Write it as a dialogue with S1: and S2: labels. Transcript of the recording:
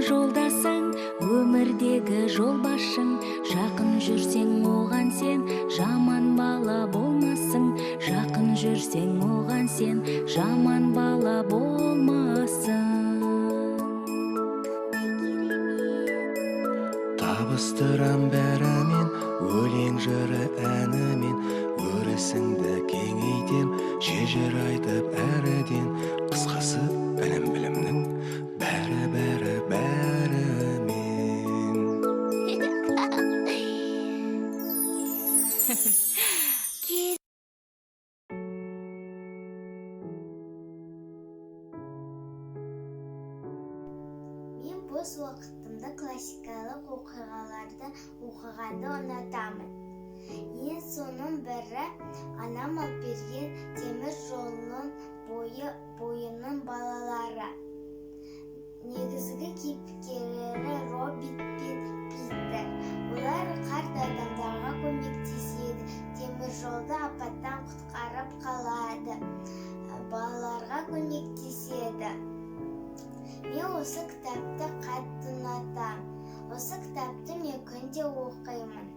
S1: Жолдасың, өмірдегі жолбасшың. Жақын жүрсең оған сен, жаман бала болмассың. Жақын жүрсең оған сен, жаман бала болмассың.
S2: Табыстырам бәрімен, өлең жыры әнімен. Өрісіңді кеңейтем, шежір айтып әріден. Қысқасы, ілім білімнің бәрі, бәрі, бәрімен.
S3: Мен бос уақытымда классикалық оқиғаларды оқығанды ұнатамын. Ең соның бірі анам алып берген «Темір жолының бойы бойының балалары». Негізгі кейіпкерлері Робит пен Питер. Олар қарт адамдарға көмектеседі, темір жолды апаттан құтқарып қалады, балаларға көмектеседі. Мен осы кітапты қатты ұнатамын. Осы кітапты мен күнде оқимын.